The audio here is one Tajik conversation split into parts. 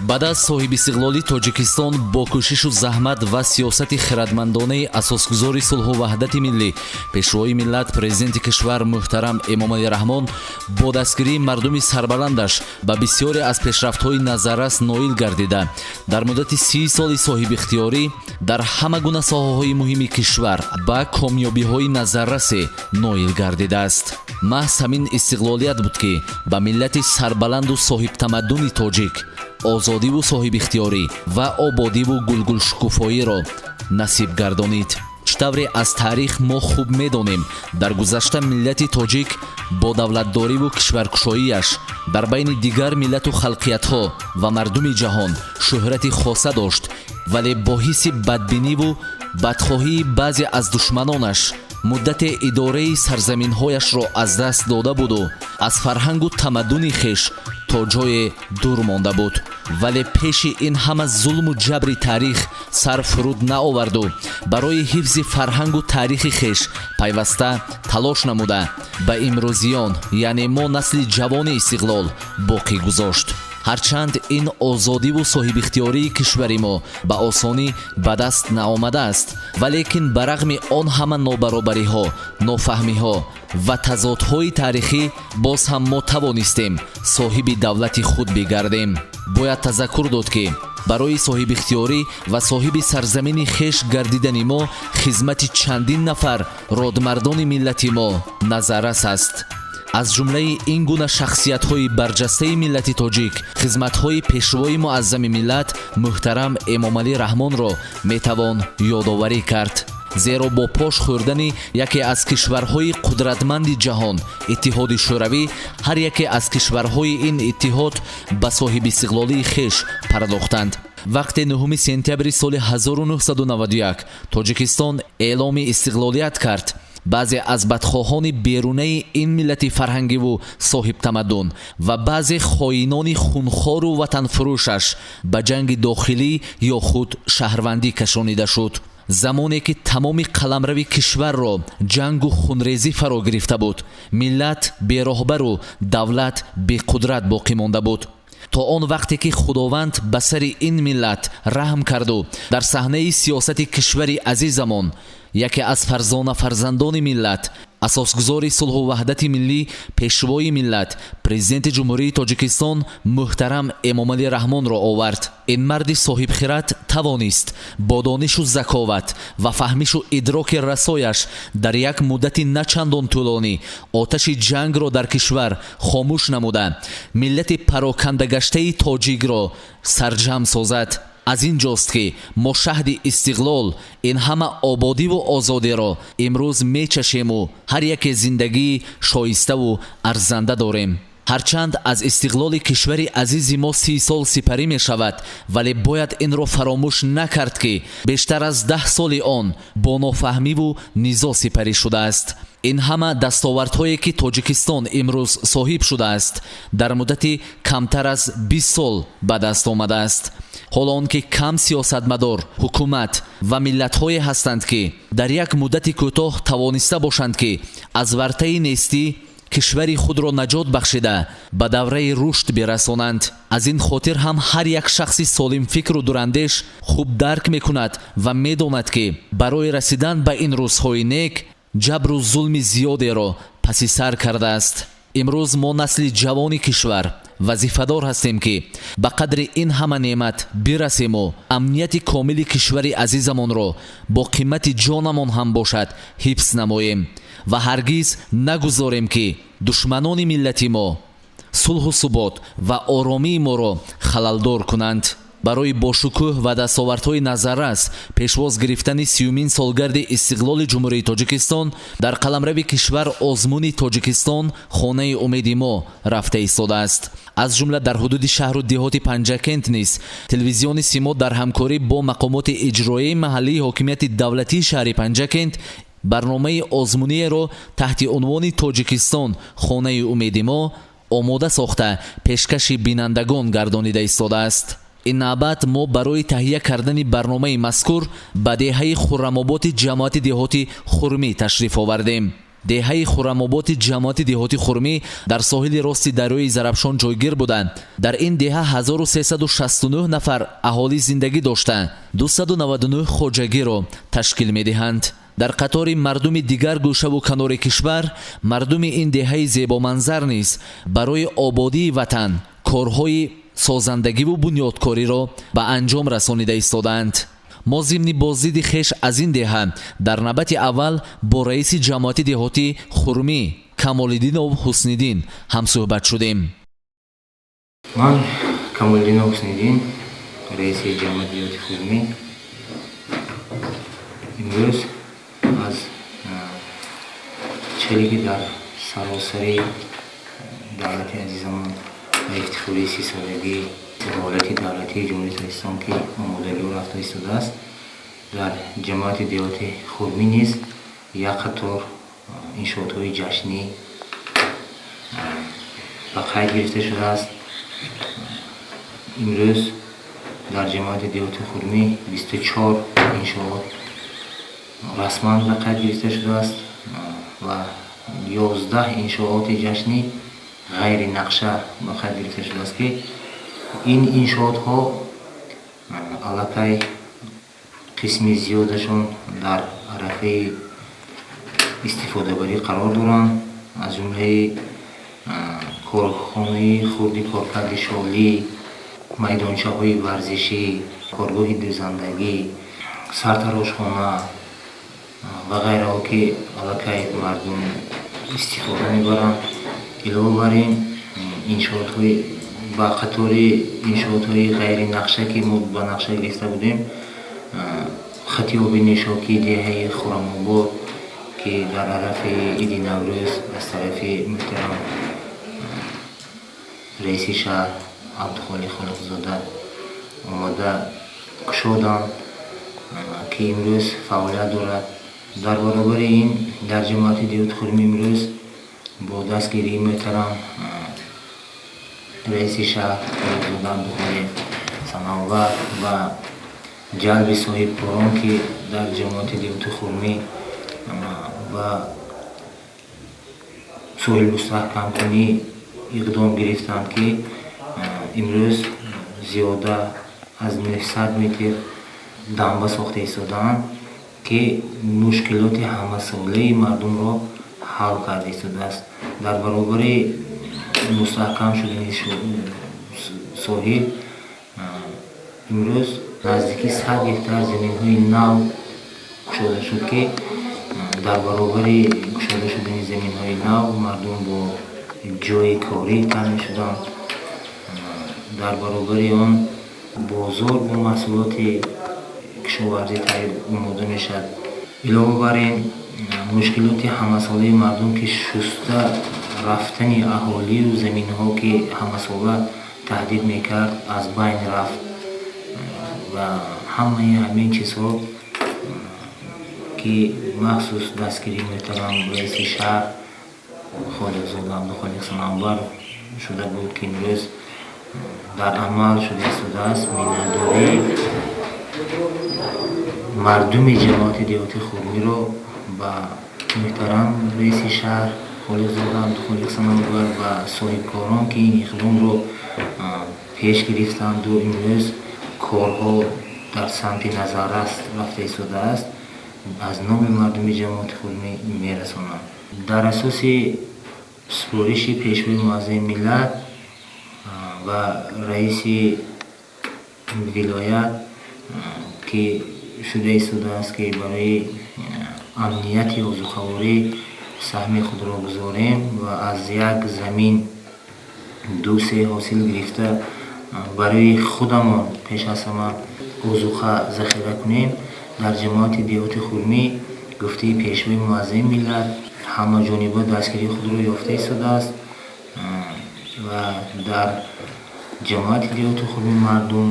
Баъд аз соҳибистиқлолии Тоҷикистон бо кӯшишу заҳмат ва сиёсати хирадмандонаи асосгузори сулҳу ваҳдати миллӣ, Пешвои миллат, Президенти кишвар муҳтарам Эмомалӣ Раҳмон бо дастгирии мардуми сарбаландаш ба бисёре аз пешрафтҳои назаррас ноил гардида, дар муддати 30 соли соҳибихтиёрӣ дар ҳама гуна соҳаҳои муҳими кишвар ба комёбиҳои назаррасе ноил гардидааст. Маҳз ҳамин истиқлолият буд, ки ба миллати сарбаланду соҳибтамаддуни тоҷик озодиву соҳибихтиёрӣ ва ободиву гулгулшукуфоиро насиб гардонид. Чӣ тавре аз таърих мо хуб медонем, дар гузашта миллати тоҷик бо давлатдориву кишваркушоияш дар байни дигар миллату халқиятҳо ва мардуми ҷаҳон шӯҳрати хоса дошт, вале бо ҳисси бадбиниву бадхоҳии баъзе аз душманонаш муддате идораи сарзаминҳояшро аз даст дода буду аз фарҳангу тамаддуни хеш то ҷое дур монда буд. Вале пеши ин ҳама зулму ҷабри таърих сар фуруд наоварду барои ҳифзи фарҳангу таърихи хеш пайваста талош намуда, ба имрӯзиён, яъне мо, насли ҷавони истиқлол, боқӣ гузошт. Ҳарчанд ин озодиву соҳибихтиёрии кишвари мо ба осонӣ ба даст наомадааст, валекин ба рағми он ҳама нобаробариҳо, нофаҳмиҳо ва тазодҳои таърихӣ, боз ҳам мо тавонистем соҳиби давлати худ бигардем. Бояд тазаккур дод, ки барои соҳибихтиёрӣ ва соҳиби сарзамини хеш гардидани мо хизмати чандин нафар родмардони миллати мо назаррас аст. Аз ҷумлаи ин гуна шахсиятҳои барҷастаи миллати тоҷик хизматҳои Пешвои муаззами миллат муҳтарам Эмомалӣ Раҳмонро метавон ёдоварӣ кард, зеро бо пош хӯрдани яке аз кишварҳои қудратманди ҷаҳон, Иттиҳоди Шӯравӣ, ҳар яке аз кишварҳои ин иттиҳод ба соҳибистиқлолии хеш пардохтанд. Вақте 9 сентябри соли 1991 Тоҷикистон эъломи истиқлолият кард, баъзе аз бадхоҳони берунаи ин миллати фарҳангиву соҳибтамаддун ва баъзе хоинони хунхору ватанфурӯшаш ба ҷанги дохилӣ ё худ шаҳрвандӣ кашонида шуд. Замоне ки тамоми қаламрави кишварро ҷангу хунрезӣ фаро гирифта буд, миллат бероҳбару давлат беқудрат боқӣ монда буд, то он вақте ки Худованд ба сари ин миллат раҳм карду дар саҳнаи сиёсати кишвари азизамон яке аз фарзона фарзандони миллат, асосгузори сулҳу ваҳдати миллӣ, Пешвои миллат, Президенти Ҷумҳурии Тоҷикистон муҳтарам Эмомалӣ Раҳмонро овард. Ин марди соҳибхират тавонист бо донишу заковат ва фаҳмишу идроки расояш дар як муддати начандон тӯлонӣ оташи ҷангро дар кишвар хомӯш намуда, миллати парокандагаштаи тоҷикро сарҷамъ созад. Аз ин ҷост, ки мо шаҳди истиқлол, ин ҳама ободиву озодиро имрӯз мечашему ҳар яке зиндагии шоиставу арзанда дорем. Ҳарчанд аз истиқлоли кишвари азизи мо 30 сол сипарӣ мешавад, вале бояд инро фаромӯш накард, ки бештар аз 10 соли он бо нофаҳмиву низо сипарӣ шудааст. Ин ҳама дастовардҳое, ки Тоҷикистон имрӯз соҳиб шудааст, дар муддати камтар аз 20 сол ба даст омадааст. Ҳоло он ки кам сиёсатмадор, ҳукумат ва миллатҳое ҳастанд, ки дар як муддати кӯтоҳ тавониста бошанд, ки аз вартаи нестӣ кишвари худро наҷот бахшида, ба давраи рушд бирасонанд. Аз ин хотир ҳам ҳар як шахси солимфикру дурандеш хуб дарк мекунад ва медонад, ки барои расидан ба ин рӯзҳои нек ҷабру зулми зиёдеро паси сар кардааст. Имрӯз мо, насли ҷавони кишвар, вазифадор ҳастем, ки ба қадри ин ҳама неъмат бирасему амнияти комили кишвари азизамонро бо қимати ҷонамон ҳам бошад ҳифз намоем ва ҳаргиз нагузорем, ки душманони миллати мо сулҳу субот ва оромии моро халалдор кунанд. Барои бошукӯҳ ва дастовардҳои назаррас пешвоз гирифтани 30-умин солгарди истиқлоли Ҷумҳурии Тоҷикистон дар қаламрави кишвар озмуни «Тоҷикистон — хонаи умеди мо» рафта истодааст. Аз ҷумла дар ҳудуди шаҳру деҳоти Панҷакент низ телевизиони «Симо» дар ҳамкорӣ бо мақомоти иҷроияи маҳаллии ҳокимияти давлатии шаҳри Панҷакент барномаи озмуниеро таҳти унвони «Тоҷикистон — хонаи умеди мо» омода сохта, пешкаши бинандагон гардонида истодааст. Ин навбат мо барои таҳия кардани барномаи мазкур ба деҳаи Хуррамободи ҷамоати деҳоти Хурмӣ ташриф овардем. Деҳаи Хуррамоботи ҷамоати деҳоти Хурмӣ дар соҳили рости дарёи Зарафшон ҷойгир буданд. Дар ин деҳа 1369 нафар аҳолӣ зиндагӣ дошта, 299 хоҷагиро ташкил медиҳанд. Дар қатори мардуми дигар гӯшаву канори кишвар, мардуми ин деҳаи зебоманзар низ барои ободии ватан корҳои созандагиву бунёдкориро ба анҷом расонида истодаанд. Мо зимни боздиди хеш аз ин деҳа дар навбати аввал бо раиси ҷамоати деҳотӣ Хурмӣ Камолиддинов Ҳусниддин ҳамсӯҳбат шудем. Ман Камолиддинов Ҳусниддин, раиси ҷамоати деҳоти Хурмӣ. Имрӯз аз челе ки дар саросари давлати азизамон ба ифтихории 30-солагии истиқлолияти давлатии Ҷумҳурии Тоҷикистон, ки омодагиҳо рафта истодааст, дар ҷамоати деҳоти Хурмӣ низ як қатор иншоотҳои ҷашнӣ ба қайд гирифта шудааст. Имрӯз дар ҷамоати деҳоти Хурмӣ 24 иншоот расман ба қайд гирифта шудааст ва 11 иншооти ҷашнӣ ғайри нақша ба қайд гирифта шудааст, ки ин иншоотҳо аллакай қисми зиёдашон дар арафаи истифодабарӣ қарор доранд. Аз ҷумлаи корхонаи хурди коркарди шолӣ, майдончаҳои варзишӣ, коргоҳи дӯзандагӣ, сартарошхона ва ғайраҳо, ки аллакай мардум истифода мебаранд. Илова бар ин, иншоотҳои ба қатори иншоотҳои ғайринақша, ки мо ба нақша гирифта будем, хати оби нӯшокии деҳаи Хуррамобод, ки дар арафаи иди Наврӯз аз тарафи муҳтарам раиси шаҳр Абдухолиқ Холиқзода омода кушоданд, ки имрӯз фаъолият дорад. Дар баробари ин, дар ҷамоати деҳоти Хурмӣ имрӯз бо дастгирии муҳтарам раиси шаҳр Холиқзода Абдухолиқ Санавбар ва ҷалби соҳибкорон, ки дар ҷамоати деҳоти Хурмӣ ба соҳил мустаҳкамкунӣ иқдом гирифтанд, ки имрӯз зиёда аз 900 метр дамба сохта истодаанд, ки мушкилоти ҳамасолаи мардумро ҳал карда истодааст. Дар баробари мустаҳкам шудани соҳил, имрӯз наздики 100 гектар заминҳои нав кушода шуд, ки дар баробари кушода шудани заминҳои нав мардум бо ҷойи корӣ таъмин шуданд. Дар баробари он, бозор бо маҳсулоти кишоварзӣ омода мешавад. Илова бар ин, мушкилоти ҳамасолаи мардум, ки шуста рафтани аҳолию заминҳо, ки ҳамасола таҳдид мекард, аз байн рафт. Ва ҳамаи ҳамин чизҳо, ки махсус дастгирии муҳтарам раиси шаҳр Холиқзода Абдухолиқ Санавбар шуда буд, ки имрӯз дар амал шуда истодааст, миннатдории мардуми ҷамоати деҳоти Хурмиро ба муҳтарам раиси шаҳр Холиқзода Абдухолиқ Санавбар ва соҳибкорон, ки ин иқдомро пеш гирифтанду имрӯз корҳо дар самти назаррас рафта истодааст, аз номи мардуми ҷамоати Хурмӣ мерасонам. Дар асоси супориши Пешвои муаззами миллат ва раиси вилоят, ки шуда истодааст, ки барои амнияти озуқаворӣ саҳми худро гузорем ва аз як замин ду се ҳосил гирифта, барои худамон пеш аз ҳама озуқа захира кунем, дар ҷамоати деҳоти Хурмӣ гуфтаи Пешвои муаззами миллат ҳамаҷониба дастгирии худро ёфта истодааст. Ва дар ҷамоати деҳоти Хурмӣ мардум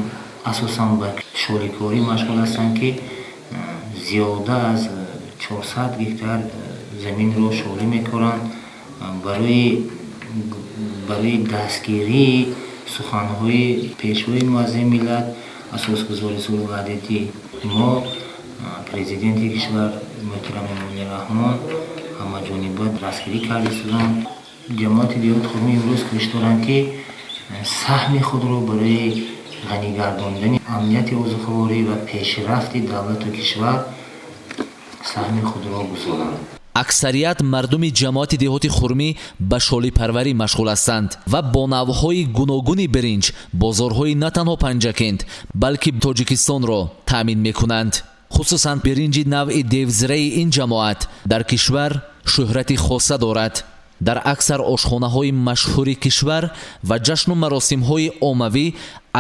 асосан ба шоликорӣ машғул ҳастанд, ки зиёда аз 400 гектар заминро шолӣ мекоранд. Барои дастгирии суханҳои Пешвои муаззами миллат, асосгузори сулҳу ваҳдати мо, Президенти кишвар муҳтарам Эмомалӣ Раҳмон, ҳамаҷониба дастгирии худро Ҳамаҷониба дастгирӣ карда истоданд. Ҷамоати деҳоти Хурмӣ имрӯз кӯшиш доранд, ки саҳми худро барои ғанигардондани амнияти озуқаворӣ ва пешрафти давлату кишвар саҳми худро гузоранд. Аксарият мардуми ҷамоати деҳоти Хурмӣ ба шолипарварӣ машғул ҳастанд ва бо навъҳои гуногуни биринҷ бозорҳои на танҳо Панҷакент, балки Тоҷикистонро таъмин мекунанд. Хусусан биринҷи навъи девзираи ин ҷамоат дар кишвар шӯҳрати хоса дорад. Дар аксар ошхонаҳои машҳури кишвар ва ҷашну маросимҳои оммавӣ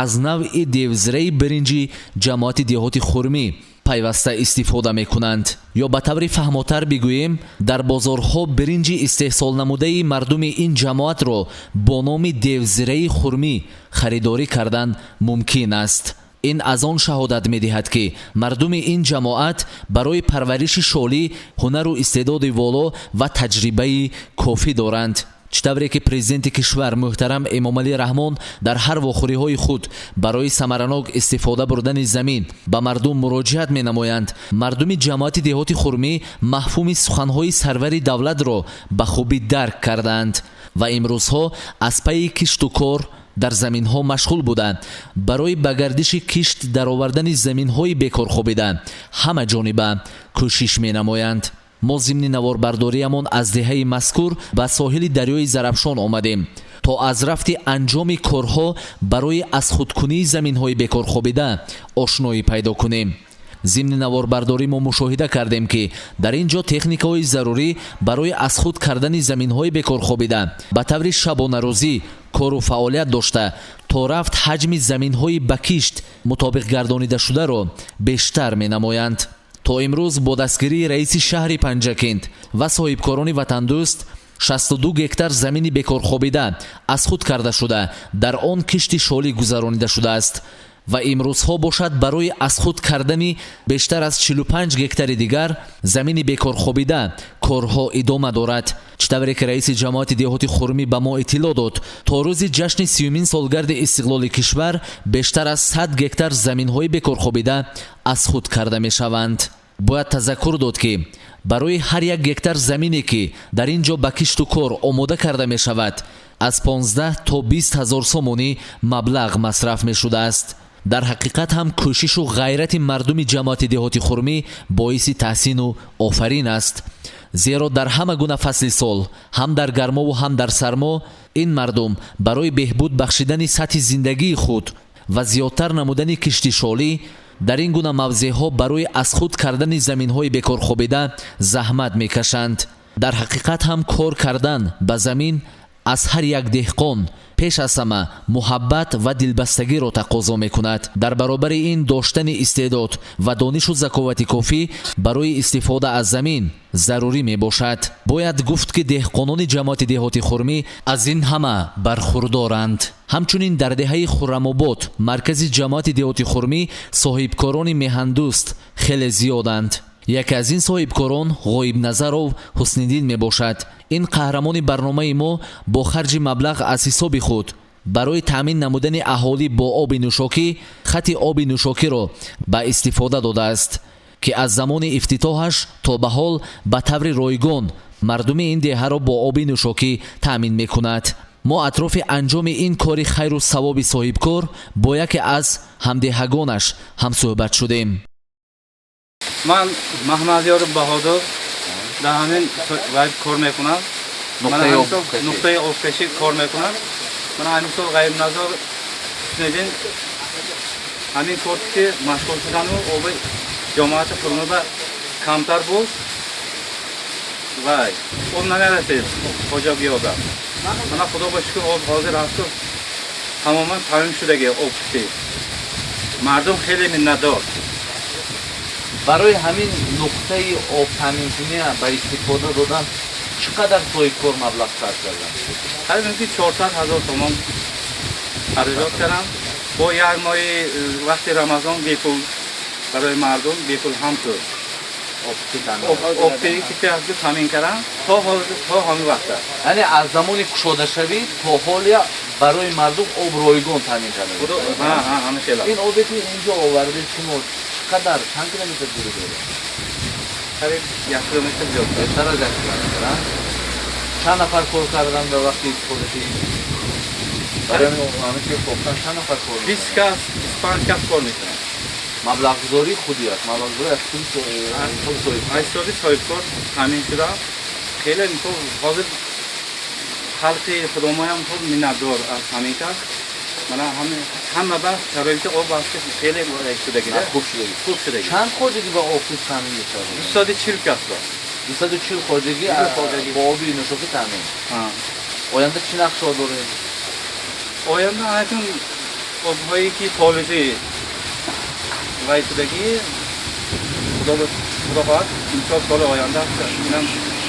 аз навъи девзираи биринҷи ҷамоати деҳоти Хурмӣ пайваста истифода мекунанд. Ё ба таври фаҳмотар бигӯем, дар бозорҳо биринҷи истеҳсолнамудаи мардуми ин ҷамоатро бо номи девзираи Хурмӣ харидорӣ кардан мумкин аст. Ин аз он шаҳодат медиҳад, ки мардуми ин ҷамоат барои парвариши шолӣ ҳунару истеъдоди воло ва таҷрибаи кофӣ доранд. Чӣ тавре ки президенти кишвар муҳтарам Эмомалӣ Раҳмон дар ҳар вохӯриҳои худ барои самаранок истифода бурдани замин ба мардум муроҷиат менамоянд, мардуми ҷамоати деҳоти Хурмӣ мафҳуми суханҳои сарвари давлатро ба хубӣ дарк кардаанд ва имрӯзҳо аз пайи кишту кор дар заминҳо машғул буданд. Барои ба гардиши кишт даровардани заминҳои бекорхобида ҳама ҷониба кӯшиш менамоянд. Мо зимни наворбардориямон аз деҳаи мазкур ба соҳили дарёи Зарафшон омадем, то аз рафти анҷоми корҳо барои аз худкунии заминҳои бекорхобида ошноӣ пайдо кунем. Зимни наворбардорӣ мо мушоҳида кардем, ки дар ин ҷо техникаҳои зарурӣ барои аз худ кардани заминҳои бекорхобида ба таври шабонарӯзӣ кору фаъолият дошта, то рафт ҳаҷми заминҳои ба кишт мутобиқ гардонидашударо бештар менамоянд. То имрӯз бо дастгирии раиси шаҳри Панҷакент ва соҳибкорони ватандӯст 62 гектар замини бекорхобида аз худ карда шуда, дар он кишти шолӣ гузаронида шудааст ва имрӯзҳо бошад, барои аз худ кардани бештар аз 45 гектари дигар замини бекорхобида корҳо идома дорад. Чӣ тавре ки раиси ҷамоати деҳоти Хурмӣ ба мо иттилоъ дод, то рӯзи ҷашни 30-умин солгарди истиқлоли кишвар бештар аз 100 гектар заминҳои бекорхобида аз худ карда мешаванд. Бояд тазаккур дод, ки барои ҳар як гектар замине, ки дар ин ҷо ба кишту кор омода карда мешавад, аз 15 то 20 ҳазор сомонӣ маблағ масраф мешудааст. Дар ҳақиқат ҳам кӯшишу ғайрати мардуми ҷамоати деҳоти Хурмӣ боиси таҳсину офарин аст, зеро дар ҳама гуна фасли сол, ҳам дар гармову ҳам дар сармо, ин мардум барои беҳбуд бахшидани сатҳи зиндагии худ ва зиёдтар намудани кишти шолӣ дар ин гуна мавзеъҳо барои аз худ кардани заминҳои бекорхобида заҳмат мекашанд. Дар ҳақиқат ҳам кор кардан ба замин аз ҳар як деҳқон пеш аз ҳама муҳаббат ва дилбастагиро тақозо мекунад. Дар баробари ин доштани истеъдод ва донишу заковати кофӣ барои истифода аз замин зарурӣ мебошад. Бояд гуфт, ки деҳқонони ҷамоати деҳоти Хурмӣ аз ин ҳама бархурдоранд. Ҳамчунин дар деҳаи Хуррамобод, маркази ҷамоати деҳоти Хурмӣ, соҳибкорони меҳандӯст хеле зиёданд. Яке аз ин соҳибкорон Ғоибназаров Ҳусниддин мебошад. Ин қаҳрамони барномаи мо бо харҷи маблағ аз ҳисоби худ барои таъмин намудани аҳолӣ бо оби нӯшокӣ хати оби нӯшокиро ба истифода додааст, ки аз замони ифтитоҳаш то ба ҳол ба таври ройгон мардуми ин деҳаро бо оби нӯшокӣ таъмин мекунад. Мо атрофи анҷоми ин кори хайру савоби соҳибкор бо яке аз ҳамдеҳагонаш ҳамсӯҳбат шудем. Ман Маҳмадёров Баҳодур, дар ҳамин вай кор мекунам, нуқтаи обкашӣ кор мекунам. Ман ҳамин сол Ғайбназар Ҳусниддин ҳамин кор ки машғул шудану оби ҷомоати Хурмиба камтар буд, вай об намерасид хоҷагиёба. Мана, худо ба шукр, об ҳозир ҳасту тамоман таъмин шудаги обкашӣ. Мардум хеле миннатдор. Барои ҳамин нуқтаи обтаъминкунӣ ба истифода додан чӣ қадар соҳибкор маблағ сарф карданд? Қариб ки 400 000 сомон харҷот кардам. Бо як моҳи вақти Рамазон бепул барои мардум, бепул ҳам шуд обкашӣ таъмин кардам то ҳозир, то ҳамин вақта. Яъне аз замони кушодашавӣ то ҳолия барои мардум об ройгон таъмин карда? Ҳамин хела. Ин обе, ки инҷо овардед шумо, чӣ қадар, чанд километр дурӣ дорад? Қариб 1 километр зиёдтар. Бештар аз 1 километр, а? Чанд нафар кор кардан дар вақти истифодаи барои ҳамин ки сохтан чанд нафар кор мекунанд? 20 кас, 25 кас кор мекунанд. Маблағгузории худи аст, маблағгузорӣ аз худи соҳибкор. Аз ҳисоби соҳибкор таъмин шуда. Хеле мисол ҳозир халқи худомоям хуб миннатдор аз ҳамин кас. Мана ҳама ба шароити об аст, ки хеле шудагида. Хуб шудагӣ. Хуб шудагӣ. Чанд хоҷагӣ ба об таъмин мешавад? 240 кас ба. 240 хоҷагӣ хоҷагӣ. Бо оби нӯшокӣ таъмин. Оянда чӣ нақшаҳо доред? Оянда акун обҳое ки полизӣ вай шудагӣ, худо хоҳад, имсол соли оянда инам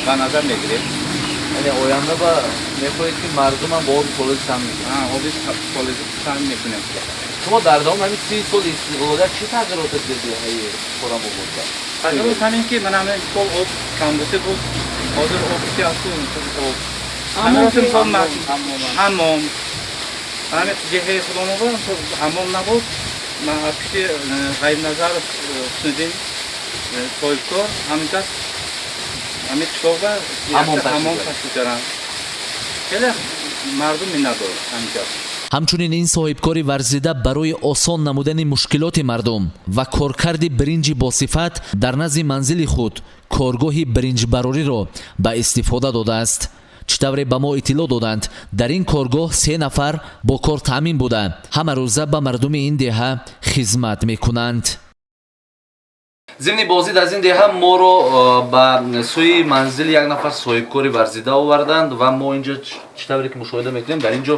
ба назар мегирем. Яъне оянда ба мехоҳед, ки мардумам бо оби полизӣ таъмин кунад? Оби полизӣ таъмин мекунем. Шумо дар давоми ҳамин 30 соли истиқлолият чӣ тағйироте дидед деҳаи Хуррамобод? Тағйирот ҳамин ки мана ҳамин мисол об камбусӣ буд, ҳозир об чи асту об. Ҳамин мисол ҳаммом. Ҳамин деҳаи Худомобод ҳаммом набуд. Ман аз пишти Ғайбназаров Ҳусниddin соҳибкор ҳамин кас ҳамин қишлоқда ҳаммом ташкил карданд. Хеле мардум миннатдор ҳамин кас. Ҳамчунин ин соҳибкори варзида барои осон намудани мушкилоти мардум ва коркарди биринҷи босифат дар назди манзили худ коргоҳи биринҷбарориро ба истифода додааст. Чӣ тавре ба мо иттилоъ доданд, дар ин коргоҳ се нафар бо кор таъмин буда, ҳама рӯза ба мардуми ин деҳа хизмат мекунанд. Зимни боздид аз ин деҳа моро ба сӯи манзили як нафар соҳибкори варзида оварданд ва мо инҷо чӣ тавре ки мушоҳида мекунем, дар ин ҷо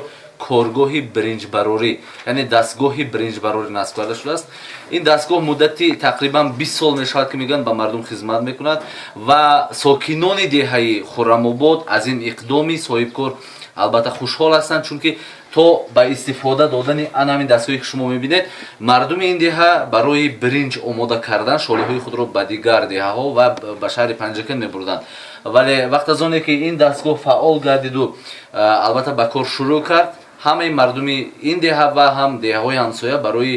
коргоҳи биринҷбарорӣ, яъне дастгоҳи биринҷбарорӣ насб карда шудааст. Ин дастгоҳ муддати тақрибан 20 сол мешавад, ки мегӯянд, ба мардум хизмат мекунад ва сокинони деҳаи Хуррамобод аз ин иқдоми соҳибкор албатта хушҳол ҳастанд, чунки то ба истифода додани ан ҳамин дастгоҳе, ки шумо мебинед, мардуми ин деҳа барои биринҷ омода кардан шолиҳои худро ба дигар деҳаҳо ва ба шаҳри Панҷакент мебурданд. Вале вақт аз оне ки ин дастгоҳ фаъол гардиду албатта ба кор шурӯъ кард, ҳамаи мардуми ин деҳа ва ҳам деҳаҳои ҳамсоя барои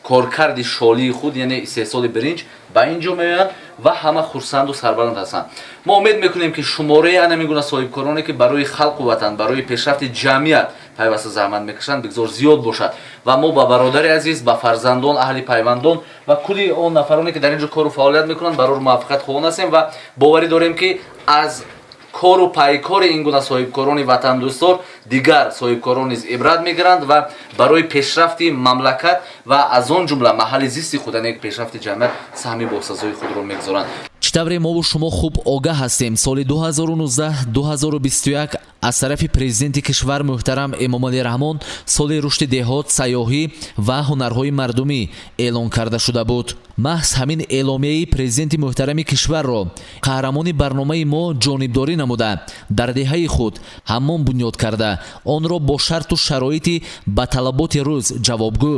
коркарди шолии худ, яъне истеҳсоли биринҷ, ба ин ҷо меоянд ва ҳама хурсанду сарбаланд ҳастанд. Мо умед мекунем, ки шумораи ана ҳамин гуна соҳибкороне, ки барои халқу ватан, барои пешрафти ҷамъият пайваста заҳмат мекашанд, бигзор зиёд бошад ва мо ба бародари азиз, ба фарзандон, аҳли пайвандон ва кулли он нафароне, ки дар ин ҷо кору фаъолият мекунанд, барор муваффақият хоҳон ҳастем ва боварӣ дорем, ки аз кору пайкори ин гуна соҳибкорони ватандӯстдор дигар соҳибкорон низ ибрат мегиранд ва барои пешрафти мамлакат ва аз он ҷумла маҳалли зисти худ, яъне пешрафти ҷамъият, саҳми босазои худро мегузоранд. Чӣ тавре мову шумо хуб огаҳ ҳастем, соли 2019-2021 аз тарафи президенти кишвар муҳтарам Эмомалӣ Раҳмон соли рушди деҳот, сайёҳӣ ва ҳунарҳои мардумӣ эълон карда шуда буд. Маҳз ҳамин эъломияи президенти муҳтарами кишварро қаҳрамони барномаи мо ҷонибдорӣ намуда, дар деҳаи худ ҳаммом бунёд карда, онро бо шарту шароити ба талаботи рӯз ҷавобгӯ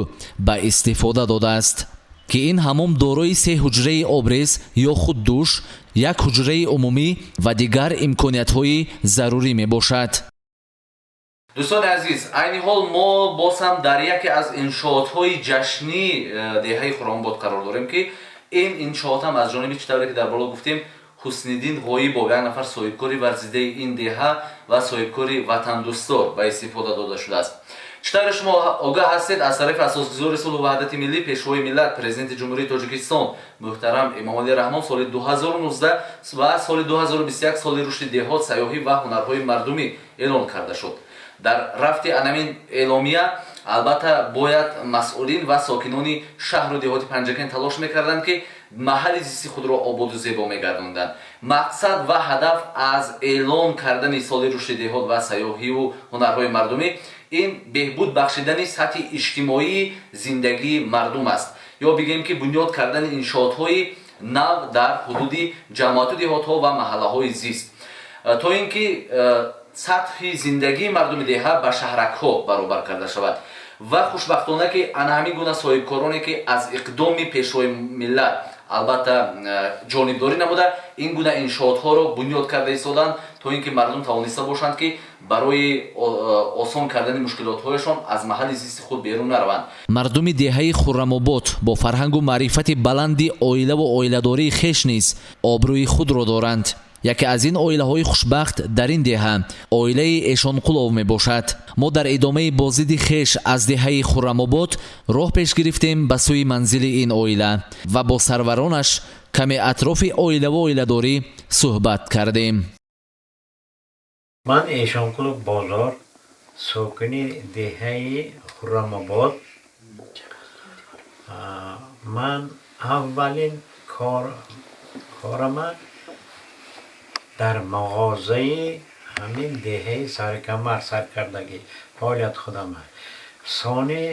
ба истифода додааст, ки ин ҳаммом дорои се ҳуҷраи обрез ё худ душ, як ҳуҷраи умумӣ ва дигар имкониятҳои зарурӣ мебошад. Дӯстони азиз, айни ҳол мо боз ҳам дар яке аз иншоотҳои ҷашнии деҳаи Хуррамобод қарор дорем, ки ин иншоот ҳам аз ҷониби, чӣ тавре ки дар боло гуфтем, Ҳусниддин Ғоибов, як нафар соҳибкори варзидаи ин деҳа ва соҳибкори ватандӯстдор, ба истифода дода шудааст. Чӣ тавре шумо огаҳ ҳастед, аз тарафи асосгузори сулҳу ваҳдати миллӣ, пешвои миллат, президенти Ҷумҳурии Тоҷикистон муҳтарам Эмомалӣ Раҳмон соли 2019 ва соли 2021 соли рушди деҳот, сайёҳӣ ва ҳунарҳои мардумӣ эълон карда шуд. Дар рафти анамин эъломия албатта бояд масъулин ва сокинони шаҳру деҳоти Панҷакент талош мекарданд, ки маҳалли зисти худро ободу зебо мегардонданд. Мақсад ва ҳадаф аз эълон кардани соли рушди деҳот ва сайёҳиву ҳунарҳои мардумӣ ин беҳбуд бахшидани сатҳи иҷтимоии зиндагии мардум аст, ё бигӯем, ки бунёд кардани иншоотҳои нав дар ҳудуди ҷамоату деҳотҳо ва маҳаллаҳои зист, то ин ки сатҳи зиндагии мардуми деҳа ба шаҳракҳо баробар карда шавад. Ва хушбахтона, ки ана ҳамин гуна соҳибкороне, ки аз иқдоми пешвои миллат албатта ҷонибдорӣ намуда, ин гуна иншоотҳоро бунёд карда истоданд, то ин ки мардум тавониста бошанд, ки Барои осон кардани мушкилотҳояшон аз маҳалли зисти худ берун нараванд. Мардуми деҳаи Хуррамобод бо фарҳангу маърифати баланди оилаву оиладории хеш низ обрӯи худро доранд. Яке аз ин оилаҳои хушбахт дар ин деҳа оилаи Эшонқулов мебошад. Мо дар идомаи боздиди хеш аз деҳаи Хуррамобод роҳ пеш гирифтем ба сӯи манзили ин оила ва бо сарваронаш каме атрофи оилаву оиладорӣ суҳбат кардем. Ман Эшонқулов Бозор, сокини деҳаи Хуррамобод. Ман аввалин корама дар мағозаи ҳамин деҳаи Сарикамар саркардагӣ фаъолият худама. Сони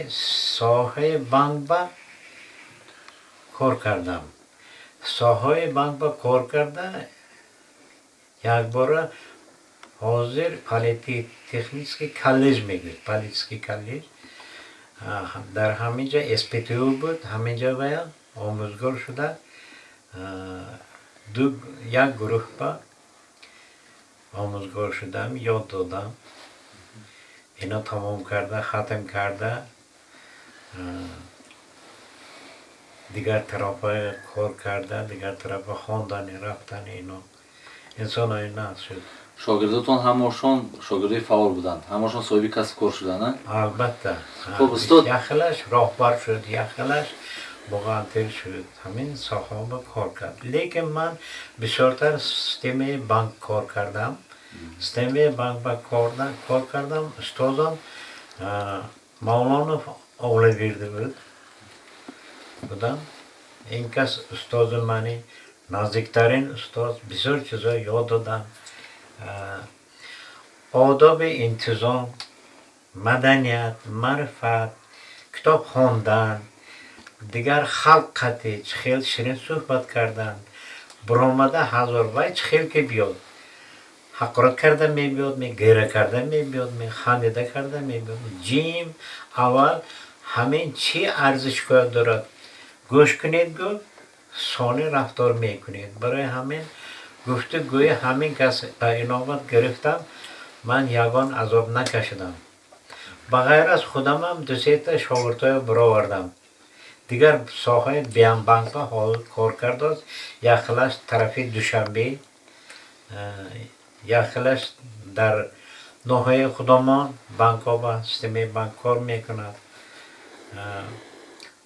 соҳаи банкба кор кардам. Соҳаи банкба кор карда, якбора ҳозир политехнический коллеҷ мегӯяд, политический коллеҷ, дар ҳамин ҷа СПТУ буд, ҳамин ҷа вая омӯзгор шуда, ду як гурӯҳба омӯзгор шудам, ёд додам. Ино тамом карда, хатм карда, дигар тарафа кор карда, дигар тарафа хондани рафтани ино инсонои нағз шуд. Шогирдотон ҳамашон шогирдои фаъол буданд, ҳамашон соҳиби касб кор шуданд, а? Албатта. Хуб, устод. Яхелаш роҳбар шуд, яхелаш бухгалтер шуд, ҳамин соҳаба кор кард. Лекин ман бисёртар системаи банк кор кардам. Системаи банк ба кор кардам. Устозам Мавлонов Овлабирди буд, будам. Ин кас устози мани наздиктарин устоз, бисёр чизо ёд додам: одоби интизом, маданият, маърифат, китоб хондан, дигар халқ қати чӣ хел ширин суҳбат кардан. Буромада ҳазор вай чӣ хел ки биёд, ҳақорат карда мебиёд, ме гира карда мебиёд, ме хандида карда мебиёд, ҷим аввал ҳамин чӣ арзи шикоят дорад, гӯш кунед, гӯ сони рафтор мекунед. Барои ҳамин гуфтугӯи ҳамин кас ба инобат гирифтам, ман ягон азоб накашидам. Ба ғайр аз худамам дусета шогирдҳоя баровардам, дигар соҳаи банкба ҳол кор кардааст. Яхелаш тарафи Душанбе, яхелаш дар ноҳияи худомон банкоба, системаи банк кор мекунад.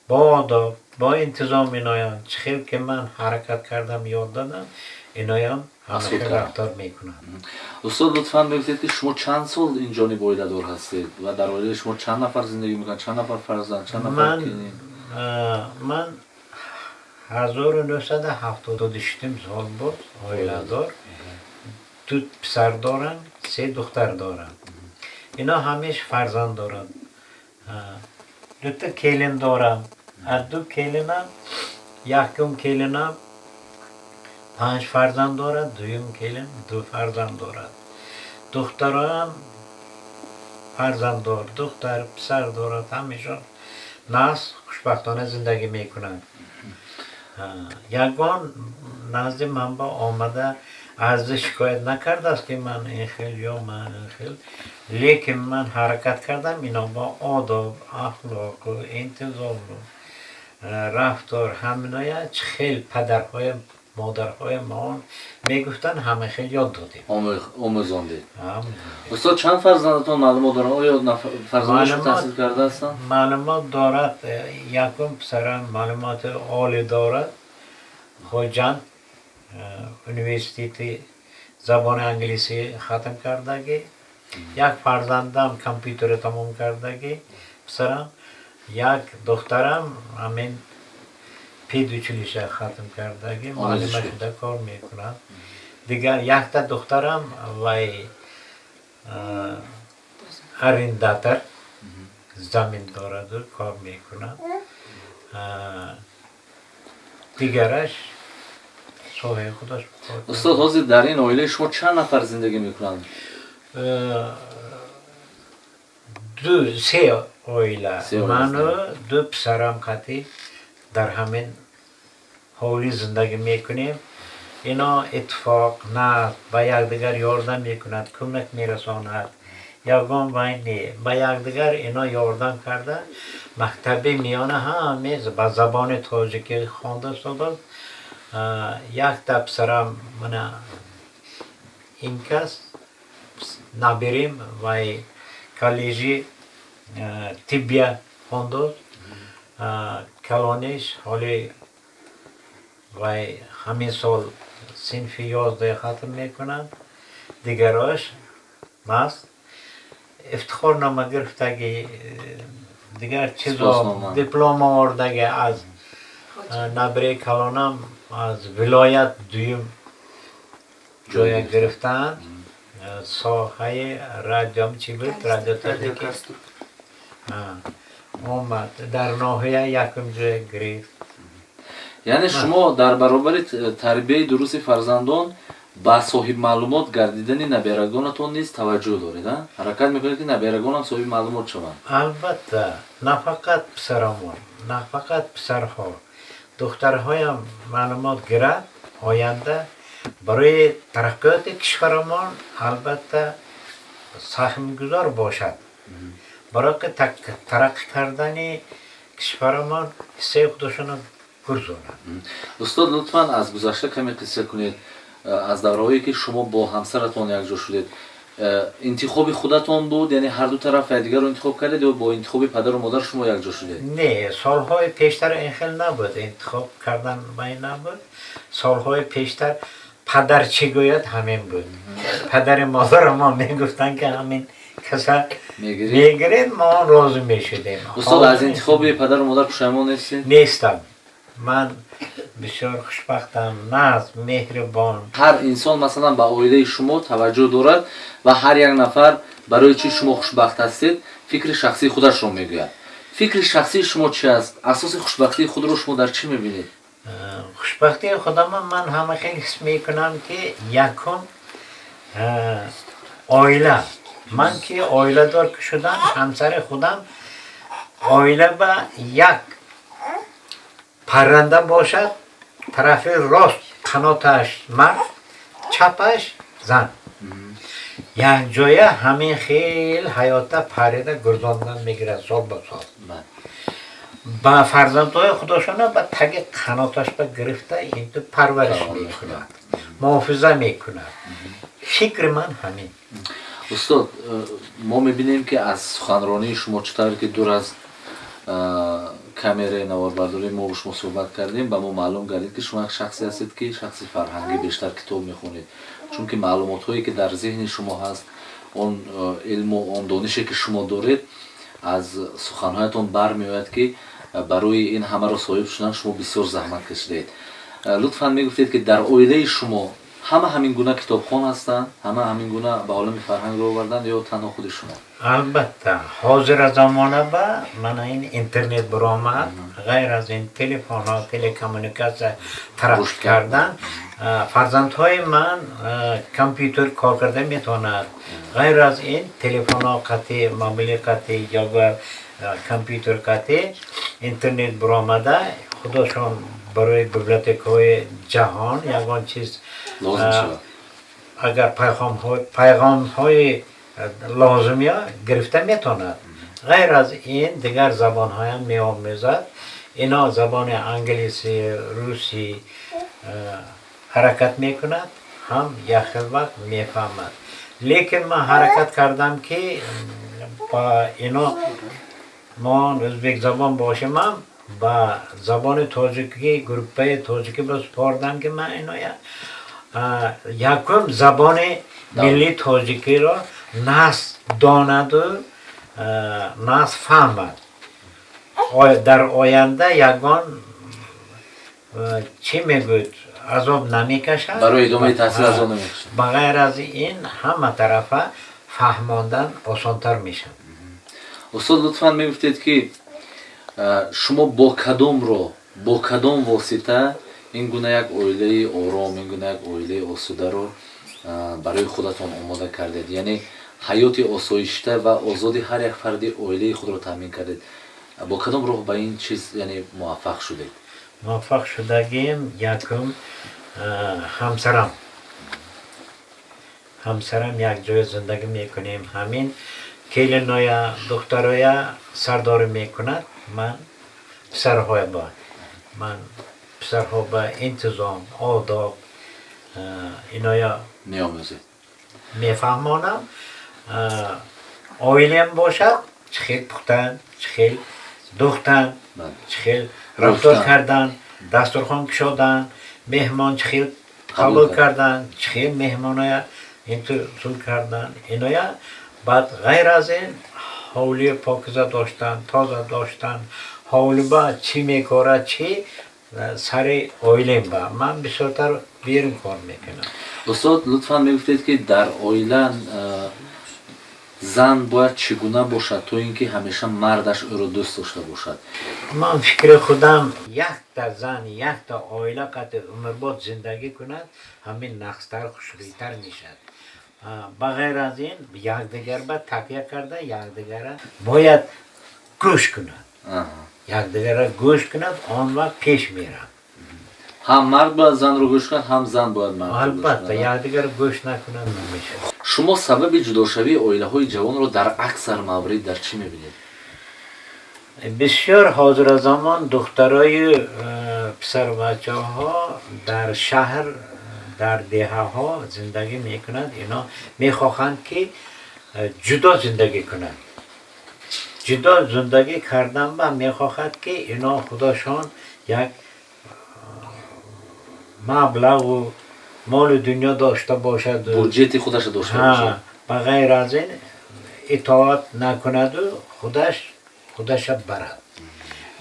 Бо одоб, бо интизом иноям чӣ хел ки ман ҳаракат кардам, ёд додам, иноям ҳамаша рафтор мекунад. Устод, лутфан мегуфтед, ки шумо чанд сол инҷониб оиладор ҳастед ва дар оилаи шумо чанд нафар зиндагӣ мекунанд, чанд нафар фарзанд, чанд нафар? Ман 1976-ум сол буд оиладор. Ду писар дорам, се духтар дорам. Ино ҳамеш фарзанд доранд. Дута келин дорам. Аз ду келинам якум келинам панҷ фарзанд дорад, дуюм келин ду фарзанд дорад. Духтароам фарзанддор, духтар, писар дорад, ҳамешон нағз, хушбахтона зиндагӣ мекунанд. Ягон назди ман ба омада арзи шикоят накардааст, ки ман ин хел ё ман ин хел. Лекин ман ҳаракат кардам ино бо одоб, ахлоқу интизому рафтор, ҳаминоя чӣ хел падарҳои модарҳои маон мегуфтанд, ҳама хел ёд додем. Омӯзондед. Устод, чанд фарзандатон маълумот доранд? Оё фарзандашон таҳсил карда ҳастанд? Маълумот дорад. Якум писарам маълумоти олӣ дорад, Хоҷанд университети забони англисӣ хатм кардагӣ. Як фарзандам компютерро тамом кардагӣ, писарам. Як духтарам ҳамин педучилище хатм кардагӣ, муаллима шуда кор мекунад. Дигар якта духтарам вай арендатор, замин дораду кор мекунад. Дигараш соҳаи худаш. Устод, ҳозир дар ин оилаи шумо чанд нафар зиндагӣ мекунанд? Ду, се оила. Ману ду писарам қатӣ дар ҳамин ҳовлӣ зиндагӣ мекунем. Ино иттифоқ на ба якдигар ёрдам мекунад, кӯмак мерасонад. Ягон вай не, ба якдигар ино ёрдам карда, мактаби миёна ҳаме ба забони тоҷикӣ хонда истодааст. Якта писарам, мана ин кас наберим, вай коллеҷи тиббия хондааст. Калониш ҳоли вай ҳамин сол синфи 11 хатм мекунад. Дигарош маст ифтихорнома гирифтагӣ, дигар чизо, диплом овардагӣ. Аз набираи калонам аз вилоят дуюм ҷоя гирифтаанд, соҳаи радиом чӣ буд, радиотехника омад, дар ноҳия якум ҷоя гирифт. Яъне шумо дар баробари тарбияи дурусти фарзандон ба соҳибмаълумот гардидани наберагонатон низ таваҷҷӯҳ доред, ҳаракат мекунед, ки наберагонам соҳиби маълумот шаванд. Албатта, на фақат писарамон, на фақат писарҳо, духтарҳоям маълумот гирад, оянда барои тараққиёти кишварамон албатта саҳмгузор бошад. Барои тараққӣ кардани кишварамон ҳиссаи худашонро гузорад. Устод, лутфан аз гузашта каме қисса кунед, аз давраҳое ки шумо бо ҳамсаратон якҷо шудед. Интихоби худатон буд, яъне ҳарду тараф якдигарро интихоб кардед, ё бо интихоби падару модар шумо якҷо шудед? Не, солҳои пештар ин хел набуд, интихоб кардан вай набуд. Солҳои пештар падар чӣ гӯяд, ҳамин буд. Падари модарамон мегуфтанд, ки ҳамин каса мегиред, мо розӣ мешудем. Устод, аз интихоби падару модар пушаймон нестед? Нестам. Ман бисёр хушбахтам, нағз, меҳрибон. Ҳар инсон, масалан, ба оилаи шумо таваҷҷӯҳ дорад ва ҳар як нафар барои чӣ шумо хушбахт ҳастед, фикри шахсии худашро мегӯяд. Фикри шахсии шумо чи аст? Асоси хушбахтии худро шумо дар чӣ мебинед? Хушбахтии худама ман ҳама хел ҳис мекунам, ки якум оила. Ман ки оиладор шудам, ҳамсари худам оила ба як парранда бошад, тарафи рост қаноташ мард, чапаш зан, якҷоя ҳамин хел ҳаёта парида гурзондан мегирад сол ба сол. Ба фарзандҳои худошона ба таги қаноташ ба гирифта инту парвариш мекунад, муҳофиза мекунад. Фикри ман ҳамин. Устод, мо мебинем, ки аз суханронии шумо, чӣ тавре ки дур аз камераи наворбардории мо бо шумо суҳбат кардем, ба мо маълум гардид, ки шумо як шахсе ҳастед, ки шахси фарҳангӣ, бештар китоб мехонед, чунки маълумотҳое ки дар зеҳни шумо ҳаст, он илму он донише ки шумо доред, аз суханҳоятон бармеояд, ки барои ин ҳамаро соҳиб шудан шумо бисёр заҳмат кашидаед. Лутфан мегуфтед, ки дар оилаи шумо ҳама ҳамин гуна китобхон ҳастанд, ҳама ҳамин гуна ба олами фарҳанг ро оварданд ё танҳо худи шумо? Албатта, ҳозира замона ба мана ин интернет баромад, ғайр аз ин телефонҳо, телекоммуникатсия тараққӣ кардан, фарзандҳои ман компютер кор карда метавонад. Ғайр аз ин телефонҳо қатӣ, мобили қатӣ ё компютер қатӣ интернет баромада, худошон барои библиотекаҳои ҷаҳон ягон чиз агар пайғомҳои лозимия гирифта метавонад. Ғайр аз ин дигар забонҳоям меомӯзад. Ино забони англисӣ, русӣ ҳаракат мекунад, ҳам як хел вақт мефаҳмад. Лекин ман ҳаракат кардам, ки ба ино мо ӯзбекзабон бошимам, ба забони тоҷикӣ группаи тоҷикӣ супордам, ки ман иноя якум забони миллии тоҷикиро нағз донаду нағз фаҳмад. Дар оянда ягон чӣ мегӯяд, азоб намекашад. Барои идомаи таҳсил азоб намекашад. Ба ғайр аз ин ҳама тарафа фаҳмондан осонтар мешавад. Устод, лутфан мегуфтед, ки шумо бо кадом роҳ, бо кадом восита ин гуна як оилаи ором, ин гуна як оилаи осударо барои худатон омода кардед, яъне ҳаёти осоишта ва озоди ҳар як фарди оилаи худро таъмин кардед? Бо кадом роҳ ба ин чиз, яъне, муваффақ шудед? Муваффақ шудагим якум Ҳамсарам якҷоя зиндагӣ мекунем. Ҳамин келиноя, духтароя сардорӣ мекунад, ман писарҳоя ба ман писарҳо ба интизом, одоб, иноя меомӯзед. Мефаҳмонам. Оилаам бошад, чӣ хел пухтан, чӣ хел духтан, чӣ хел рафтор кардан, дастурхон кушодан, меҳмон чӣ хел қабул кардан, чӣ хел меҳмоная интизом кардан, иноя. Баъд ғайр аз ин ҳовлии покиза доштан, тоза доштан, ҳовлиба чӣ мекорад, чӣ сари оилем ба ман бисёртар берун кор мекунам. Устод, лутфан мегуфтед, ки дар оила зан бояд чӣ гуна бошад, то ин ки ҳамеша мардаш ӯро дӯст дошта бошад? Ман фикри худам, якта зан якта оила қати умрбод зиндагӣ кунад, ҳамин нақстар, хушрӯйтар мешавад. Ба ғайр аз ин якдигар ба такя карда, якдигара бояд гӯш кунад, якдигара гӯш кунад, он вақт пеш мерад. Ҳам мард бояд занро гӯш кунад, ҳам зан бояд мардро гӯш Албатта. кунад. Якдигар гӯш накунад, намешавад. Шумо сабаби ҷудошавии оилаҳои ҷавонро дар аксар маврид дар чӣ мебинед? Бисёр ҳозиразамон духтарои писарбачаҳо дар шаҳр, дар деҳаҳо зиндагӣ мекунанд. Ино мехоҳанд, ки ҷудо зиндагӣ кунанд. Ҷудо зиндагӣ кардан ба мехоҳад, ки ино худошон як маблағу молу дунё дошта бошад. Буҷети худаша дошта бошад. Ба ғайр аз ин итоат накунаду худаш худаша барад.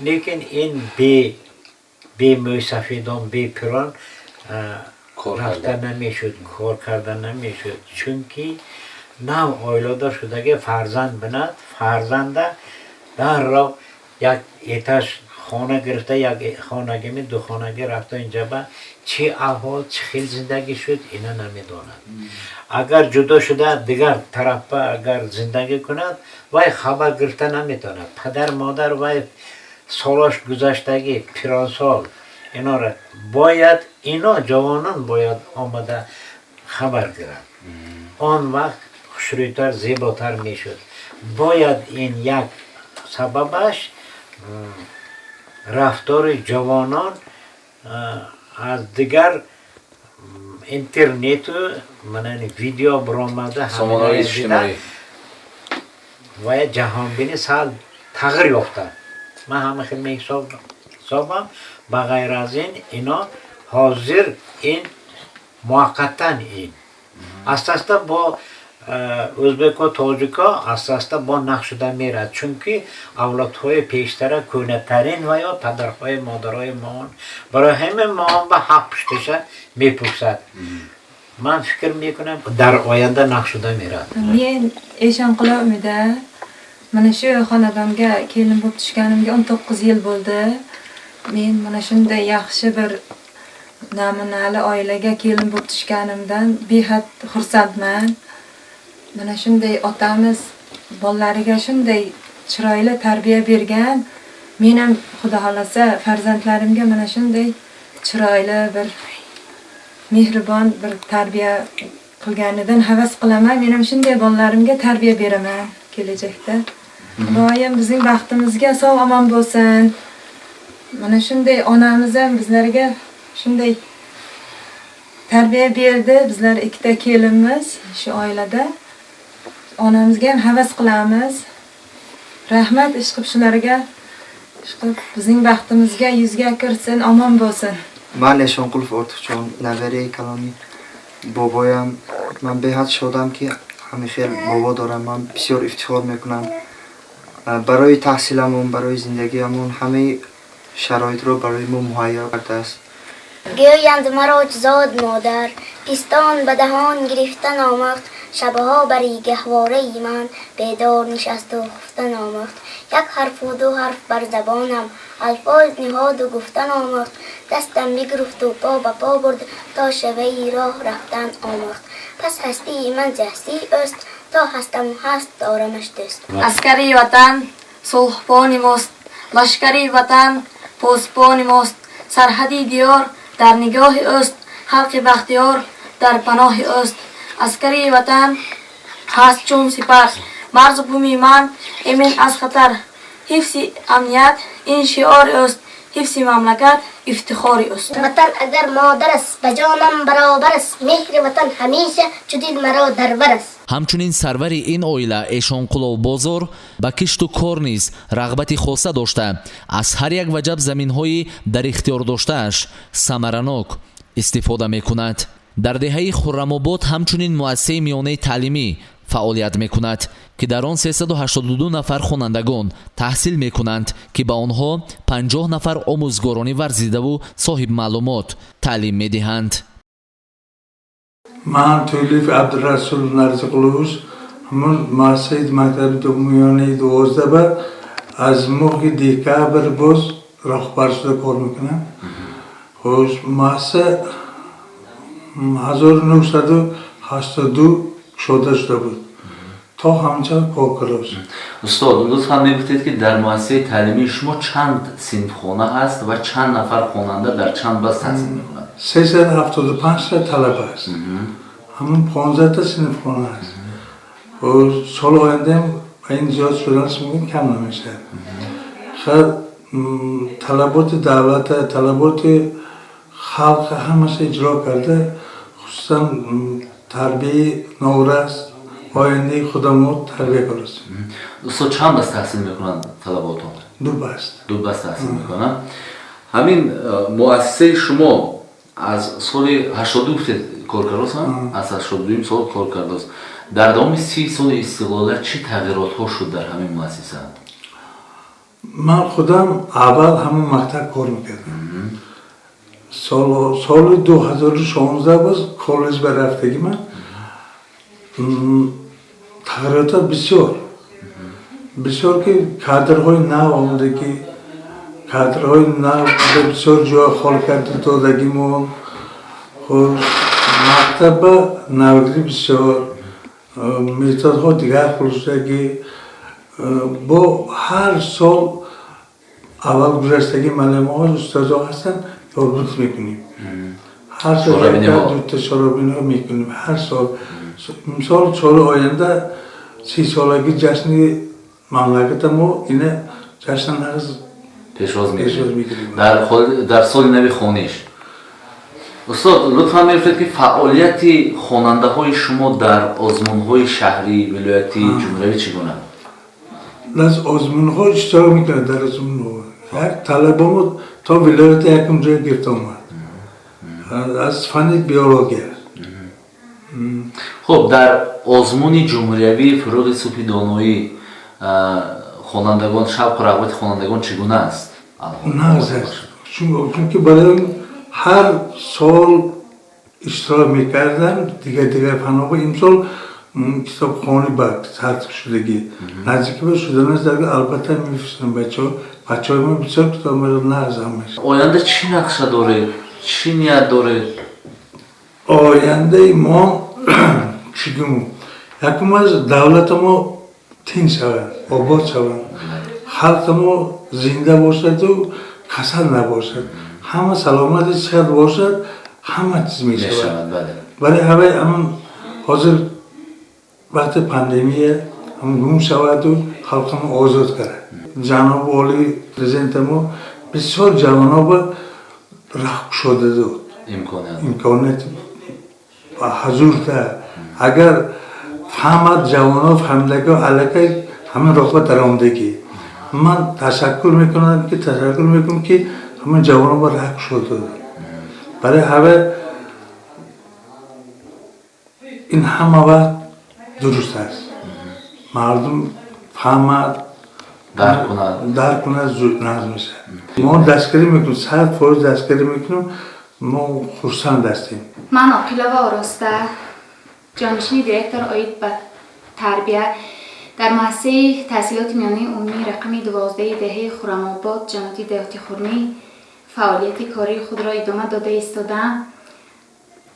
Лекин ин бе мӯйсафедон, бе пирон рафта намешуд, кор карда намешуд, чунки нав оиладор шудаги фарзанд бинад, фарзанда дарров як этаж хона гирифта, як хонагими духонагӣ рафта, инҷаба чӣ аҳвол, чӣ хел зиндагӣ шуд, ина намедонад. Агар ҷудо шуда, дигар тарафа агар зиндагӣ кунад, вай хабар гирифта наметавонад. Падар, модар вай солош гузаштагӣ, пиронсол, инора бояд, ино ҷавонон бояд омада хабар гиранд. Он вақт хушрӯйтар, зеботар мешуд. Бояд ин як сабабаш рафтори ҷавонон аз дигар интернету манани видео баромада. Сомонаҳои иҷтимоӣ. Ва ҷаҳонбинӣ сал тағйир ёфта, ман ҳама хел меҳисобам. Ба ғайр аз ин ино ҳозир ин муваққатан ин аста аста бо ӯзбеко, тоҷико аста аста бо нақ шуда мерад, чунки авлодҳои пештара кӯнатарин ва ё падарҳои, модарҳои мо, барои ҳамин мо ба ҳақ пушташа мепурсад. Ман фикр мекунам, дар оянда нақ шуда мерад. Men Eshonqulov Umida. Mana shu xonadonga kelin bo'lib tushganimga 19 yil bo'ldi. Men mana shunday yaxshi bir namunali oilaga kelin bo'lib tushganimdan behad xursandman. Mana shunday otamiz bolalariga shunday chiroyli tarbiya bergan. Men ham, Xudo xohlasa, farzandlarimga mana shunday chiroyli bir mehribon bir tarbiya qilganidan havas qilaman. Men ham shunday bolalarimga tarbiya beraman kelajakda. Xudoyim bizning baxtimizga sog' omon bo'lsin. Mana shunday onamiz ham bizlarga shunday tarbiya berdi. Bizlar ikkita kelinmiz shu oilada. Onamizga ham havas qilamiz. Rahmat ishqib shularga. Ishqib bizning baxtimizga yuzga kirsin, omon bo'lsin. Ман Эшонқулов Ортуқҷон, набераи калони бобоям. Ман беҳад шодам, ки ҳамин хел бобо дорам. Ман бисёр ифтихор мекунам. Барои таҳсиламон, барои зиндагиамон ҳамаи шароитро барои мо муҳайё кардааст. Гӯянд маро зод модар, пистон ба даҳон гирифтан омӯхт, шабҳо бари гаҳвораи ман бедор нишасту хуфтан омӯхт, як ҳарфу ду ҳарф бар забонам алфоз ниҳоду гуфтан омӯхт, дастам бигирифту по ба по бурд, то шеваи роҳ рафтан омӯхт. Пас ҳастии ман зи ҳастии ӯст, то ҳастаму ҳаст дорамаш дӯст. Аскари ватан сулҳбони мост, лашкари ватан посбони мост, сарҳади диёр дар нигоҳи ӯст. Халқи бахтиёр дар паноҳи ӯст. Аскари ватан ҳаст чун сипар, марзу буми ман эмин аз хатар. Ҳифзи амният ин шиори ӯст, ҳифзи мамлакат ифтихори ӯст. Ватан агар модар аст, ба ҷонам баробар аст. Меҳри ватан ҳамеша чу дил маро дар бар аст. Ҳамчунин сарвари ин оила Эшонқулов Бозор ба кишту кор низ рағбати хоса дошта, аз ҳар як ваҷаб заминҳои дар ихтиёр доштааш самаранок истифода мекунад. Дар деҳаи Хуррамобод ҳамчунин муассисаи миёнаи таълимӣ фаъолият мекунад, ки дар он 382 нафар хонандагон таҳсил мекунанд, ки ба онҳо 50 нафар омӯзгорони варзидаву соҳибмаълумот таълим медиҳанд. Ман Тӯлиев Абдурасул Нарзиқулович, ҳамун муассисаи мактаби миёнаи 12 ба аз моҳи декабр боз роҳбар шуда кор мекунам. Хуш, муассиса 1982 кушода шуда буд, то ҳамчан кор кардааст. Устод, лутфан мегуфтед, ки дар муассисаи таълимии шумо чанд синфхона ҳаст ва чанд нафар хонанда дар чанд баст таҳсил мекунад? 375 та талаба аст, ҳамун 15 та синфхона аст. Соли ояндаам ба ин зиёд шуданаш мумкин, кам намешавад. Талаботи давлата, талаботи халқ ҳамаша иҷро карда, хусусан тарбияи наврас, ояндаи худамо тарбия кардастем. Устод, чанд баст таҳсил мекунанд талаботон? Ду баст. Ду баст таҳсил мекунанд. Ҳамин муассисаи шумо аз соли 82 гуфтед кор кардааст, аз 82-юм сол кор кардааст. Дар давоми 30 соли истиқлолият чӣ тағйиротҳо шуд дар ҳамин муассиса? Ман худам аввал ҳамон мактаб кор мекардам. Соли 2016 боз коллеҷ ба рафтагӣ ман. Тағйиротҳо бисёр бисёр, ки кадрҳои нав омадагӣ, кадрҳои нав бисёр ҷой хол карда додагимон. Мактаба навгирӣ бисёр, методҳо дигар хулшудагӣ. Бо ҳар сол аввал гузаштагӣ муаллимаҳо, устозҳо ҳастанд, ёдбуд мекунем. Ҳар сол дута чорабиниҳо мекунем ҳар сол. Мисол, соли оянда 30-солаги ҷашни мамлаката мо ина ҷашна нағз пешвоз мегирем дар соли нави хониш. Устод, лутфан мегуфтед, ки фаъолияти хонандаҳои шумо дар озмунҳои шаҳрӣ, вилоятӣ, ҷумҳуриявӣ чӣ гуна? Аз озмунҳо иштирок мекунад. Дар озмунҳо як талабамо то вилояти якум ҷой гирифта омад аз фанни биология. Хуб, дар озмуни ҷумҳуриявии «Фурӯғи субҳи доноӣ» хонандагон, шавқу рағбати хонандагон чӣ гуна аст? Нағз аст, чунки барои ҳар сол иштирок мекардам дигар дигар фанҳо. Имсол китобхонӣ ба тартиб шудагӣ, наздики ба шуданаш албатта мефиристам бачаҳо. Бачаҳои мо бисёр китоб нағз ҳамаш. Оянда чӣ нақша доред, чӣ ният доред? Ояндаи мо чӣ гум, якум аз давлата мо тинч шавад, обод шавад, халқи мо зинда бошаду касал набошад, ҳама саломати сиҳат бошад, ҳама чиз мешавад. Барои ҳавай ҳамн ҳозир вақти пандемия ҳам гум шаваду халқи мо озод карад. Ҷаноби олии президента мо бисёр ҷавоно ба раҳ кушода дод, имконият ҳазурта. Агар фаҳмад ҷавоно, фаҳмидаго аллакай ҳамин роҳ ба даромадагӣ. Ман ташаккур мекунам, ки ҳамин ҷавоно ба раҳ кушода дод. Барои ҳава ин ҳама вақт дуруст аст, мардум фаҳмад, дарк кунад. Дарк кунад, зуд нағз мешавад. Мо дастгирӣ мекунем, 100% дастгирӣ мекунем, мо хурсанд ҳастем. Ман Оқилова Ороста, ҷонишини директор оид ба тарбия дар муассисаи таҳсилоти миёнаи умумии рақами 12-и деҳаи Хуррамобод, ҷамоати Деҳоти Хурмӣ фаъолияти кории худро идома дода истодаам.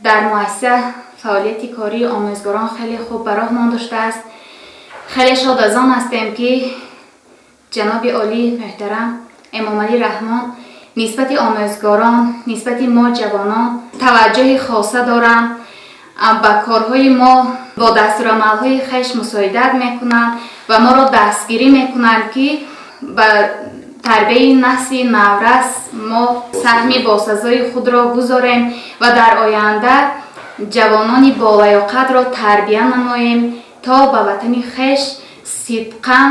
Дар муассиса фаъолияти кории омӯзгорон хеле хуб ба роҳ монда шудааст. Хеле шод аз он ҳастем, ки ҷаноби олӣ муҳтарам Эмомалӣ Раҳмон Нисбати омӯзгорон, нисбати мо ҷавонон таваҷҷӯҳи хоса доранд, ба корҳои мо бо дастурамалҳои хеш мусоидат мекунанд ва моро дастгирӣ мекунанд, ки ба тарбияи насли наврас мо саҳми босазои худро гузорем ва дар оянда ҷавонони болаёқатро тарбия намоем, то ба ватани хеш сидқан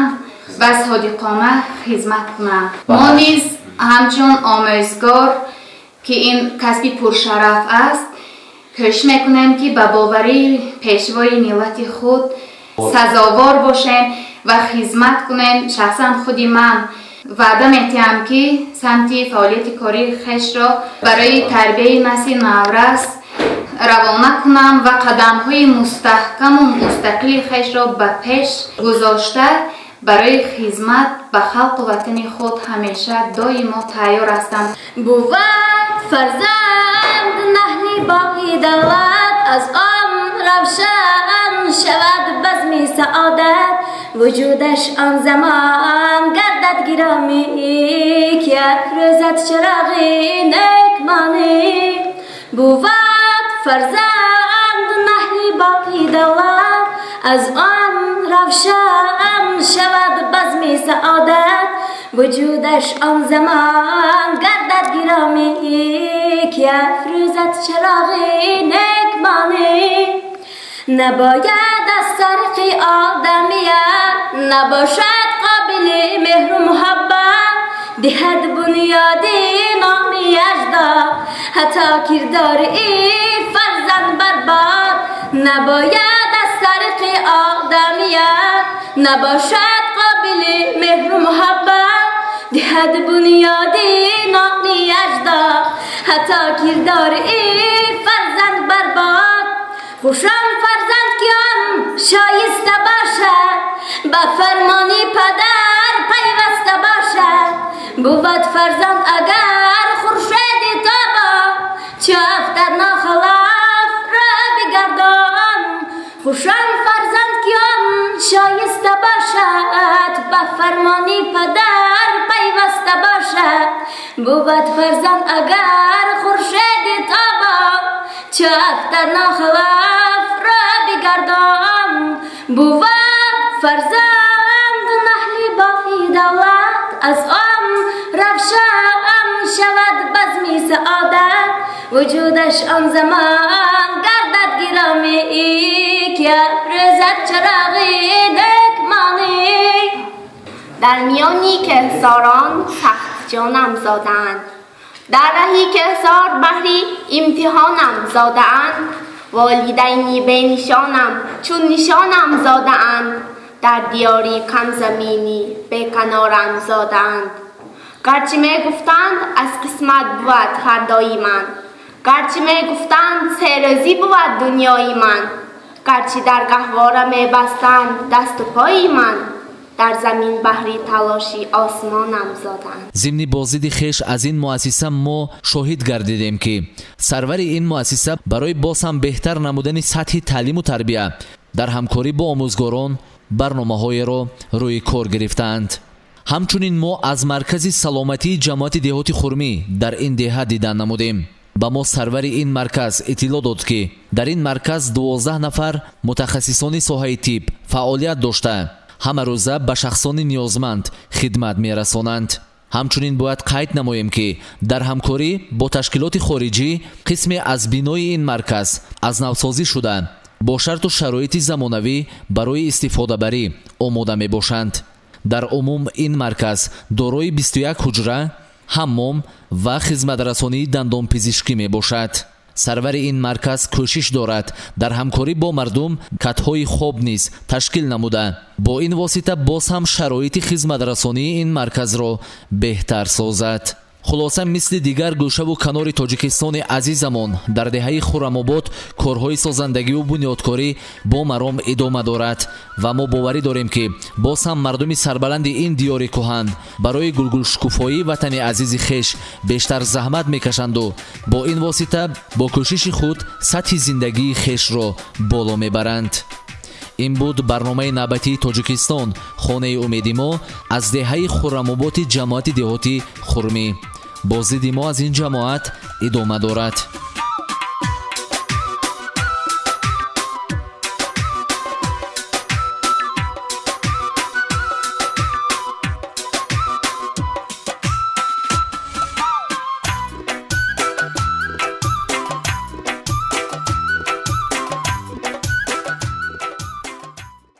ва содиқона хизмат кунанд. Мо низ ҳамчун омӯзгор, ки ин касби пуршараф аст, кӯшиш мекунем, ки ба боварии пешвои миллати худ сазовор бошем ва хизмат кунем. Шахсан худи ман ваъда метиҳам, ки самти фаъолияти кории хешро барои тарбияи насли наврас равона кунам ва қадамҳои мустаҳкаму мустақили хешро ба пеш гузошта, барои хизмат ба халқу ватани худ ҳамеша доимо тайёр ҳастам. Бувад фарзанд наҳли боғи давлат, аз он равшан шавад базми саодат, вуҷудаш он замон гардад гиромӣ, ки афрӯзад чароғи некмонӣ. Бувад фарзанд наҳли боғи давлат, аз он равшан шавад базми саодат, вуҷудаш он замон гардад гиромӣ, ки афрӯзад чароғи некмонӣ. Набояд аз тариқи одамият, набошад қобили меҳру муҳаббат, диҳад бунёди номи аҷдод, ҳатто кирдори фарзанд барбод. Набояд аз тариқи одамият, набошад қобили меҳру муҳаббат, диҳад бунёди номи аҷдод, ҳатто кирдори фарзанд барбод. Хушон фарзанд, ки он шоиста бошад, ба фармони падар пайваста бошад. Бувад фарзанд агар хуршеди тобон, чу афтад нохалаф ро бигардон. Хушон фарзанд, ки он шоиста бошад, ба фармони падар пайваста бошад. Бувад фарзанд агар хуршеди тобон, чу афтад нохалаф ро бигардон. Бувад фарзанд наҳли боғи давлат, аз он равшан шавад базми саодат, вуҷудаш он замон гардад гиромӣ, ки афрӯзад чароғи некмонӣ. Дар миёни кӯҳсорон сахтҷонам зодаанд, дар раҳи кӯҳсор баҳри имтиҳонам зодаанд, волидайни бенишонам чун нишонам зодаанд, дар диёри камзаминӣ беканорам зодаанд. Гарчи мегуфтанд, аз қисмат бувад фардои ман, гарчи мегуфтанд, серӯзӣ бувад дунёи ман, гарчи дар гаҳвора мебастанд дасту пои ман, дар замин баҳри талоши осмонам зодаанд. Зимни боздиди хеш аз ин муассиса мо шоҳид гардидем, ки сарвари ин муассиса барои боз ҳам беҳтар намудани сатҳи таълиму тарбия дар ҳамкорӣ бо омӯзгорон барномаҳоеро рӯи кор гирифтаанд. Ҳамчунин мо аз маркази саломатии ҷамоати деҳоти Хурмӣ дар ин деҳа дидан намудем. Ба мо сарвари ин марказ иттилоъ дод, ки дар ин марказ 12 нафар мутахассисони соҳаи тиб фаъолият дошта, ҳамарӯза ба шахсони ниёзманд хидмат мерасонанд. Ҳамчунин бояд қайд намоем, ки дар ҳамкорӣ бо ташкилоти хориҷӣ қисме аз бинои ин марказ аз навсозӣ шуда, бо шарту шароити замонавӣ барои истифодабарӣ омода мебошанд. Дар умум ин марказ дорои 21 ҳуҷра, ҳаммом ва хизматрасонии дандонпизишкӣ мебошад. Сарвари ин марказ кӯшиш дорад, дар ҳамкорӣ бо мардум катҳои хоб низ ташкил намуда, бо ин восита боз ҳам шароити хизматрасонии ин марказро беҳтар созад. Хулоса, мисли дигар гӯшаву канори Тоҷикистони азизамон, дар деҳаи Хуррамобод корҳои созандагиву бунёдкорӣ бо маром идома дорад ва мо боварӣ дорем, ки боз ҳам мардуми сарбаланди ин диёри кӯҳан барои гулгулшукуфоии ватани азизи хеш бештар заҳмат мекашанду бо ин восита бо кӯшиши худ сатҳи зиндагии хешро боло мебаранд. Ин буд барномаи навбатии «Тоҷикистон, хонаи умеди мо» аз деҳаи Хуррамоботи ҷамоати деҳоти Хурмӣ. Боздиди мо аз ин ҷамоат идома дорад.